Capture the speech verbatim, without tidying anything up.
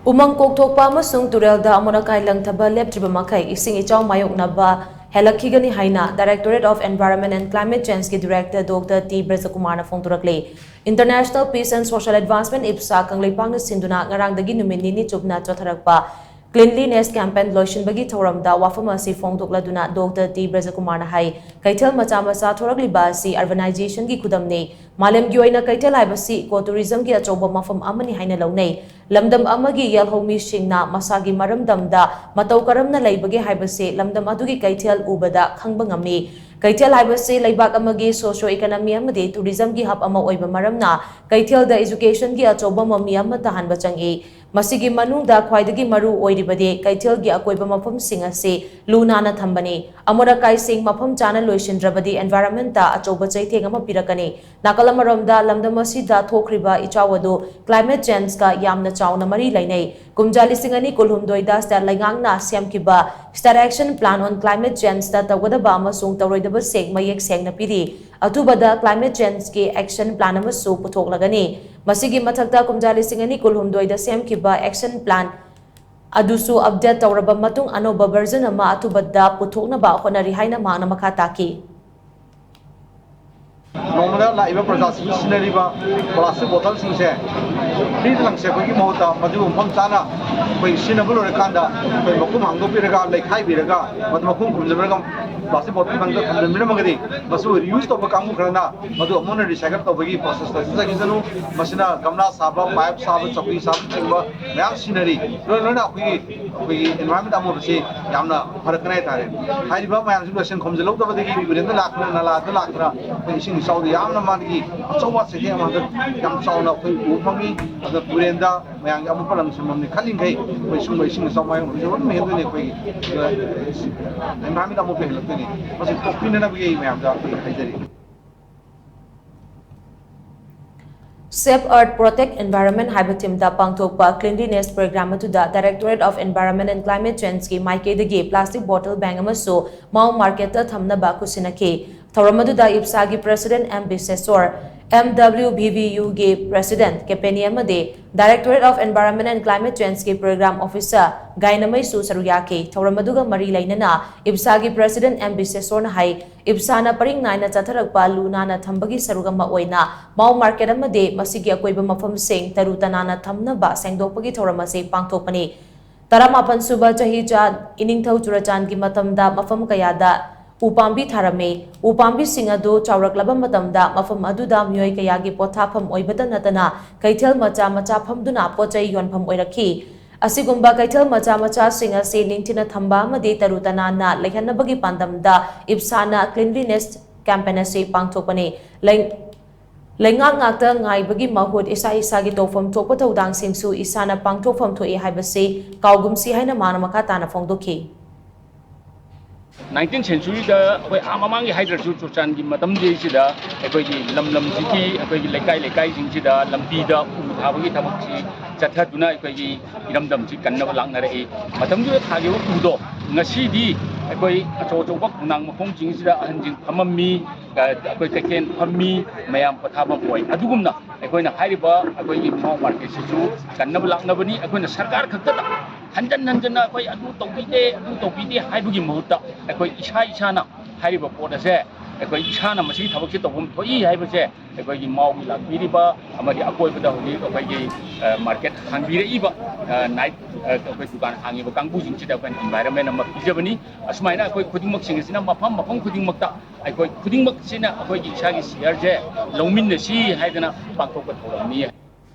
ꯎꯃꯪ ꯀꯣꯛꯊꯣꯛꯄ ꯑꯃꯁꯨꯡ ꯇꯨꯔꯦꯜꯗ ꯑꯃꯣꯠ ꯑꯀꯥꯏ ꯂꯪꯊꯕ ꯂꯦꯞꯇ꯭ꯔꯤꯕ ꯃꯈꯩ ꯏꯁꯤꯡ ꯏꯆꯥꯎ ꯃꯥꯌꯣꯛꯅꯕ ꯍꯦꯜꯂꯛꯈꯤꯒꯅꯤ ꯍꯥꯏꯅ Directorate of Environment and Climate Changeꯀꯤ Director Doctor T ꯕ꯭ꯔꯖꯀꯨꯃꯥꯔꯅ ꯐꯣꯡꯗꯣꯔꯛꯂꯤ꯫ International Peace and Social Advancement, ꯏꯞꯁꯥ, ꯀꯪꯂꯩꯄꯥꯛꯅ ꯁꯤꯟꯗꯨꯅ ꯉꯔꯥꯡꯗꯒꯤ ꯅꯨꯃꯤꯠ ꯅꯤꯅꯤ ꯆꯨꯞꯅ ꯆꯠꯊꯔꯛꯄ Cleanliness Campaign ꯂꯣꯏꯁꯤꯟꯕꯒꯤ ꯊꯧꯔꯝꯗ ꯋꯥꯐꯝ ꯑꯁꯤ ꯐꯣꯡꯗꯣꯛꯂꯗꯨꯅ Doctor T ꯕ꯭ꯔꯖꯀꯨꯃꯥꯔꯅ ꯍꯥꯏ, ꯀꯩꯊꯦꯜ ꯃꯆꯥ ꯃꯆꯥ ꯊꯣꯔꯛꯂꯤꯕ ꯑꯁꯤ Urbanizationꯒꯤ ꯈꯨꯗꯝꯅꯤ꯫ ꯃꯥꯂꯦꯝꯒꯤ ꯑꯣꯏꯅ ꯀꯩꯊꯦꯜ ꯍꯥꯏꯕꯁꯤ Eco Tourismꯒꯤ ꯑꯆꯧꯕ ꯃꯐꯝ ꯑꯃꯅꯤ ꯍꯥꯏꯅ ꯂꯧꯅꯩ꯫ ꯂꯝꯗꯝ ꯑꯃꯒꯤ ꯌꯦꯜꯍꯧꯃꯤꯁꯤꯡꯅ ꯃꯁꯥꯒꯤ ꯃꯔꯝꯗꯝꯗ ꯃꯇꯧ ꯀꯔꯝꯅ ꯂꯩꯕꯒꯦ ꯍꯥꯏꯕꯁꯤ ꯂꯝꯗꯝ ꯑꯗꯨꯒꯤ ꯀꯩꯊꯦꯜ ꯎꯕꯗ ꯈꯪꯕ ꯉꯝꯃꯤ꯫ ꯀꯩꯊꯦꯜ ꯍꯥꯏꯕꯁꯤ ꯂꯩꯕꯥꯛ ꯑꯃꯒꯤ socio economy ꯑꯃꯗꯤ tourismꯒꯤ hub ꯑꯃ ꯑꯣꯏꯕ ꯃꯔꯝꯅ ꯀꯩꯊꯦꯜꯗ educationꯒꯤ ꯑꯆꯧꯕ ꯃꯃꯤ ꯑꯃ ꯇꯥꯍꯟꯕ ꯆꯪꯏ꯫ ꯃꯁꯤꯒꯤ ꯃꯅꯨꯡꯗ ꯈ꯭ꯋꯥꯏꯗꯒꯤ ꯃꯔꯨ ꯑꯣꯏꯔꯤꯕꯗꯤ ꯀꯩꯊꯦꯜꯒꯤ ꯑꯀꯣꯏꯕ ꯃꯐꯝꯁꯤꯡ ꯑꯁꯤ ꯂꯨ ꯅꯥꯟꯅ ꯊꯝꯕꯅꯤ꯫ ꯑꯃꯣꯠ ꯑꯀꯥꯏꯁꯤꯡ ꯃꯐꯝ ꯆꯥꯅ ꯂꯣꯏꯁꯤꯟꯗ꯭ꯔꯕꯗꯤ environmentꯇ ꯑꯆꯧꯕ ꯆꯩꯊꯦꯡ ꯑꯃ ꯄꯤꯔꯛꯀꯅꯤ꯫ ꯅꯥꯀꯜ ꯑꯃꯔꯣꯝꯗ, ꯂꯝꯗꯝ ꯑꯁꯤꯗ ꯊꯣꯛꯈ꯭ꯔꯤꯕ ꯏꯆꯥꯎ ꯑꯗꯨ climate changeꯀ ꯌꯥꯝꯅ ꯆꯥꯎꯅ ꯃꯔꯤ ꯂꯩꯅꯩ꯫ ꯀꯨꯝꯖꯥ ꯂꯤꯁꯤꯡ ꯑꯅꯤ ꯀꯨꯟꯍꯨꯝꯗꯣꯏꯗ state ꯂꯩꯉꯥꯛꯅ ꯁꯦꯝꯈꯤꯕ State Action Plan on Climate Changeꯇ ꯇꯧꯒꯗꯕ ꯑꯃꯁꯨꯡ ꯇꯧꯔꯣꯏꯗꯕꯁꯤꯡ ꯃꯌꯦꯛ ꯁꯦꯡꯅ ꯄꯤꯔꯤ꯫ ꯑꯊꯨꯕꯗ climate changeꯀꯤ action plan ꯑꯃꯁꯨ ꯄꯨꯊꯣꯛꯂꯒꯅꯤ꯫ ꯃꯁꯤꯒꯤ ꯃꯊꯛꯇ, ꯀꯨꯝꯖꯥ ꯂꯤꯁꯤꯡ ꯑꯅꯤ ꯀꯨꯟꯍꯨꯝꯗꯣꯏꯗ ꯁꯦꯝꯈꯤꯕ action plan ꯑꯗꯨꯁꯨ update ꯇꯧꯔꯕ ꯃꯇꯨꯡ, ꯑꯅꯧꯕ version ꯑꯃ ꯑꯊꯨꯕꯗ ꯄꯨꯊꯣꯛꯅꯕ ꯍꯣꯠꯅꯔꯤ ꯍꯥꯏꯅ ꯃꯍꯥꯛꯅ ꯃꯈꯥ ꯇꯥꯈꯤ꯫ ꯅꯣꯡꯃꯗ ꯂꯥꯛꯏꯕ ꯄ꯭ꯔꯖꯥꯁꯤꯡꯅ ꯁꯤꯖꯤꯟꯅꯔꯤꯕ plastic bottleꯁꯤꯡꯁꯦ ꯐ꯭ꯔꯤꯗ ꯂꯪꯁꯦꯠꯄꯒꯤ ꯃꯍꯨꯠꯇ ꯃꯗꯨꯕꯨ ꯃꯐꯝ ꯆꯥꯅ ꯑꯩꯈꯣꯏ ꯁꯤꯖꯤꯟꯅꯕ ꯂꯣꯏꯔꯀꯥꯟꯗ ꯑꯩꯈꯣꯏ ꯃꯈꯨꯝ ꯍꯥꯡꯗꯣꯛꯄꯤꯔꯒ, ꯂꯩꯈꯥꯏꯕꯤꯔꯒ, ꯃꯗꯨ ꯃꯈꯨꯝ ꯈꯨꯝꯖꯤꯟꯕꯤꯔꯒ plastic bottle ꯃꯅꯨꯡꯗ ꯊꯝꯖꯤꯟꯕꯤꯔꯝꯃꯒꯗꯤ, ꯃꯁꯤꯕꯨ reuse ꯇꯧꯕ ꯀꯥꯡꯕꯨ ꯈꯔꯅ ꯃꯗꯨ ꯑꯃꯨꯛ ꯍꯟꯅ recycle ꯇꯧꯕꯒꯤ processꯇ ꯆꯠꯆꯈꯤꯁꯅꯨ꯫ ꯃꯁꯤꯅ ꯒꯝꯂꯥ ꯁꯥꯕ, pipe ꯁꯥꯕ, ꯆꯧꯀ꯭ꯔꯤ ꯁꯥꯕꯅꯆꯤꯡꯕ ꯃꯌꯥꯝ ꯁꯤꯖꯤꯟꯅꯔꯤ꯫ ꯂꯣꯏ ꯂꯣꯏꯅ ꯑꯩꯈꯣꯏꯒꯤ ꯑꯩꯈꯣꯏꯒꯤ environment ꯑꯃꯣꯠꯄꯁꯤ ꯌꯥꯝꯅ ꯐꯔꯛꯀꯅꯤ ꯍꯥꯏꯇꯥꯔꯦ꯫ ꯍꯥꯏꯔꯤꯕ ꯃꯌꯥꯝꯁꯤ ꯂꯣꯏꯁꯤꯟ ꯈꯣꯝꯖꯤꯜꯍꯧꯗꯕꯗꯒꯤ ꯇꯨꯔꯦꯜꯗ ꯂꯥꯛꯇꯨꯅ, ꯅꯂꯥꯗ ꯂꯥꯛꯇꯨꯅ ꯑꯩꯈꯣꯏ ꯏꯁꯤꯡ ꯏꯆꯥꯎꯗ ꯌꯥꯝꯅ ꯃꯥꯒꯤ ꯑꯆꯧꯕ ꯆꯩꯊꯦꯡ ꯑꯃ ꯍꯟꯗꯛ ꯌꯥꯝ ꯆꯥꯎꯅ ꯑꯩꯈꯣꯏ ꯎꯕ ꯐꯪꯉꯤ꯫ ꯑꯗꯨꯅ ꯇꯨꯔꯦꯜꯗ ꯃꯌꯥꯝꯒꯤ ꯑꯃꯣꯠꯄ ꯂꯪꯁꯤꯟꯐꯝꯅꯤ ꯈꯜꯂꯤꯈꯩ ꯑꯩꯈꯣꯏ ꯁꯨꯝꯕ ꯏꯁꯤꯡ ꯏꯆꯥꯎ ꯃꯥꯌꯣꯛꯅꯕꯁꯦ ꯑꯗꯨꯝ ꯍꯦꯟꯗꯣꯏꯅꯤ, ꯑꯩꯈꯣꯏꯒꯤ environment ꯑꯃꯣꯠꯄ ꯍꯦꯜꯂꯛꯇꯣꯏꯅꯤ꯫ ꯃꯁꯤ ꯀꯣꯛꯄꯤꯅꯅꯕꯒꯤ ꯑꯩ ꯃꯌꯥꯝꯗ ꯑꯩꯈꯣꯏ ꯍꯥꯏꯖꯔꯤ꯫ Save Earth, Protect Environment ꯍꯥꯏꯕ themeꯗ ꯄꯥꯡꯊꯣꯛꯄ cleanliness program ꯑꯗꯨꯗ Directorate of Environment and Climate Changeꯀꯤ ꯃꯥꯏꯀꯩꯗꯒꯤ plastic bottle ban ꯑꯃꯁꯨ Mao Marketꯇ ꯊꯝꯅꯕ ꯈꯨꯠꯁꯤꯟꯅꯈꯤ꯫ ꯊꯧꯔꯝ ꯑꯗꯨꯗ ꯏꯞꯁꯥꯒꯤ President M ꯕꯤꯁꯦꯁꯣꯔ, M W B V U ꯒꯤ President ꯀꯦꯄꯦꯅꯤ ꯑꯃꯗꯤ Directorate of Environment and Climate Change ꯀꯤ Program Officer ꯒꯥꯏꯅꯃꯩꯁꯨ ꯁꯔꯨꯛ ꯌꯥꯈꯤ꯫ ꯊꯧꯔꯝ ꯑꯗꯨꯒ ꯃꯔꯤ ꯂꯩꯅꯅ ꯏꯞꯁꯥꯒꯤ President M ꯕꯤꯁꯦꯁꯣꯔꯅ ꯍꯥꯏ, ꯏꯞꯁꯥꯅ ꯄꯔꯤꯡ ꯅꯥꯏꯅ ꯆꯠꯊꯔꯛꯄ ꯂꯨ ꯅꯥꯟꯅ ꯊꯝꯕꯒꯤ ꯁꯔꯨꯛ ꯑꯃ ꯑꯣꯏꯅ ꯃꯥꯎ ꯃꯥꯔꯀꯦꯠ ꯑꯃꯗꯤ ꯃꯁꯤꯒꯤ ꯑꯀꯣꯏꯕ ꯃꯐꯝꯁꯤꯡ ꯇꯔꯨ ꯇꯅꯥꯟꯅ ꯊꯝꯅꯕ ꯁꯦꯡꯗꯣꯛꯄꯒꯤ ꯊꯧꯔꯝ ꯑꯁꯤ ꯄꯥꯡꯊꯣꯛꯄꯅꯤ꯫ ꯇꯔꯥꯃꯥꯄꯟ ꯁꯨꯕ ꯆꯍꯤꯆꯥ ꯏꯅꯤꯡꯊꯧ ꯆꯨꯔꯆꯥꯟꯒꯤ ꯃꯇꯝꯗ ꯃꯐꯝ ꯀꯌꯥꯗ ꯎ ꯄꯥꯝꯕꯤ ꯊꯥꯔꯝꯃꯤ꯫ ꯎ ꯄꯥꯝꯕꯤꯁꯤꯡ ꯑꯗꯨ ꯆꯥꯎꯔꯛꯂꯕ ꯃꯇꯝꯗ ꯃꯐꯝ ꯑꯗꯨꯗ ꯃꯤꯑꯣꯏ ꯀꯌꯥꯒꯤ ꯄꯣꯊꯥꯐꯝ ꯑꯣꯏꯕꯇ ꯅꯠꯇꯅ ꯀꯩꯊꯦꯜ ꯃꯆꯥ ꯃꯆꯥ ꯐꯝꯗꯨꯅ ꯄꯣꯠ ꯆꯩ ꯌꯣꯟꯐꯝ ꯑꯣꯏꯔꯛꯈꯤ꯫ ꯑꯁꯤꯒꯨꯝꯕ ꯀꯩꯊꯦꯜ ꯃꯆꯥ ꯃꯆꯥꯁꯤꯡ ꯑꯁꯤ ꯅꯤꯡꯊꯤꯅ ꯊꯝꯕ ꯑꯃꯗꯤ ꯇꯔꯨ ꯇꯅꯥꯟꯅ ꯂꯩꯍꯟꯅꯕꯒꯤ ꯄꯥꯟꯗꯝꯗ ꯏꯞꯁꯥꯅ Cleanliness Campaign ꯑꯁꯤ ꯄꯥꯡꯊꯣꯛꯄꯅꯤ꯫ ꯂꯩ-, ꯂꯩꯉꯥꯛ ꯉꯥꯛꯇ ꯉꯥꯏꯕꯒꯤ ꯃꯍꯨꯠ ꯏꯁꯥ ꯏꯁꯥꯒꯤ ꯇꯧꯐꯝ ꯊꯣꯛꯄ ꯊꯧꯗꯥꯡꯁꯤꯡꯁꯨ ꯏꯁꯥꯅ ꯄꯥꯡꯊꯣꯛꯐꯝ ꯊꯣꯛꯏ ꯍꯥꯏꯕꯁꯤ ꯀꯥꯎꯒꯨꯝꯁꯤ ꯍꯥꯏꯅ ꯃꯥꯅ ꯃꯈꯥ ꯇꯥꯅ ꯐꯣꯡꯗꯣꯛꯈꯤ꯫ Nineteenth century ꯗ ꯑꯩꯈꯣꯏ ꯑꯥ ꯃꯃꯥꯡꯒꯤ ꯍꯥꯏꯗ꯭ꯔꯁꯨ ꯆꯨꯔꯆꯥꯟꯒꯤ ꯃꯇꯝꯁꯤꯗꯩꯁꯤꯗ ꯑꯩꯈꯣꯏꯒꯤ ꯂꯝ ꯂꯝꯁꯤꯒꯤ ꯑꯩꯈꯣꯏꯒꯤ ꯂꯩꯀꯥꯏ ꯂꯩꯀꯥꯏꯁꯤꯡꯁꯤꯗ ꯂꯝꯕꯤꯗ ꯎ ꯊꯥꯕꯒꯤ ꯊꯕꯛꯁꯤ ꯆꯠꯊꯗꯨꯅ ꯑꯩꯈꯣꯏꯒꯤ ꯏꯔꯝꯗꯝꯁꯤ ꯀꯟꯅꯕ ꯂꯥꯛꯅꯔꯛꯏ꯫ ꯃꯇꯝꯗꯨꯗ ꯊꯥꯈꯤꯕ ꯎꯗꯣ ꯉꯁꯤꯗꯤ ꯑꯩꯈꯣꯏ ꯑꯆꯧ ꯑꯆꯧꯕ ꯈꯣꯡꯅꯥꯡ ꯃꯈꯣꯡꯁꯤꯡꯁꯤꯗ ꯑꯍꯟꯁꯤꯡ ꯐꯝꯃꯝꯃꯤ, ꯑꯩꯈꯣꯏ ꯀꯩꯊꯦꯜ ꯐꯝꯃꯤ, ꯃꯌꯥꯝ ꯄꯣꯊꯥꯐꯝ ꯑꯣꯏ꯫ ꯑꯗꯨꯒꯨꯝꯅ ꯑꯩꯈꯣꯏꯅ ꯍꯥꯏꯔꯤꯕ ꯑꯩꯈꯣꯏꯒꯤ ꯃꯥꯎ ꯃꯥꯔꯀꯦꯠꯁꯤꯁꯨ ꯀꯟꯅꯕ ꯂꯥꯛꯅꯕꯅꯤ꯫ ꯑꯩꯈꯣꯏꯅ ꯁꯔꯀꯥꯔ ꯈꯛꯇꯗ ꯍꯟꯖꯟ ꯍꯟꯖꯟꯅ ꯑꯩꯈꯣꯏ ꯑꯗꯨ ꯇꯧꯕꯤꯗꯦ, ꯑꯗꯨ ꯇꯧꯕꯤꯗꯦ ꯍꯥꯏꯕꯒꯤ ꯃꯍꯨꯠꯇ ꯑꯩꯈꯣꯏ ꯏꯁꯥ ꯏꯁꯥꯅ ꯍꯥꯏꯔꯤꯕ ꯄꯣꯠ ꯑꯁꯦ ꯑꯩꯈꯣꯏ ꯏꯁꯥꯅ ꯃꯁꯤꯒꯤ ꯊꯕꯛꯁꯦ ꯇꯧꯐꯝ ꯊꯣꯛꯏ ꯍꯥꯏꯕꯁꯦ ꯑꯩꯈꯣꯏꯒꯤ ꯃꯥꯎꯒꯤ ꯂꯥꯛꯄꯤꯔꯤꯕ ꯑꯃꯗꯤ ꯑꯀꯣꯏꯕꯗ ꯍꯧꯖꯤꯛ ꯑꯩꯈꯣꯏꯒꯤ, ꯑ, ꯃꯥꯔꯀꯦꯠ ꯍꯥꯡꯕꯤꯔꯛꯏꯕ, ꯑ, ꯅꯥꯏꯠ, ꯑ, ꯑꯩꯈꯣꯏ ꯗꯨꯀꯥꯟ ꯍꯥꯡꯉꯤꯕ ꯀꯥꯡꯕꯨꯁꯤꯡꯁꯤꯗ ꯑꯩꯈꯣꯏꯅ environment ꯑꯃ ꯄꯤꯖꯕꯅꯤ꯫ ꯑꯁꯨꯃꯥꯏꯅ ꯑꯩꯈꯣꯏ ꯈꯨꯗꯤꯡꯃꯛꯁꯤꯡ ꯑꯁꯤꯅ ꯃꯐꯝ ꯃꯐꯝ ꯈꯨꯗꯤꯡꯃꯛꯇ ꯑꯩꯈꯣꯏ ꯈꯨꯗꯤꯡꯃꯛꯁꯤꯅ ꯑꯩꯈꯣꯏꯒꯤ ꯏꯁꯥꯒꯤ share ꯁꯦ ꯂꯧꯃꯤꯟꯅꯁꯤ ꯍꯥꯏꯗꯅ ꯄꯥꯡꯊꯣꯛꯄ ꯊꯧꯔꯝꯅꯤ꯫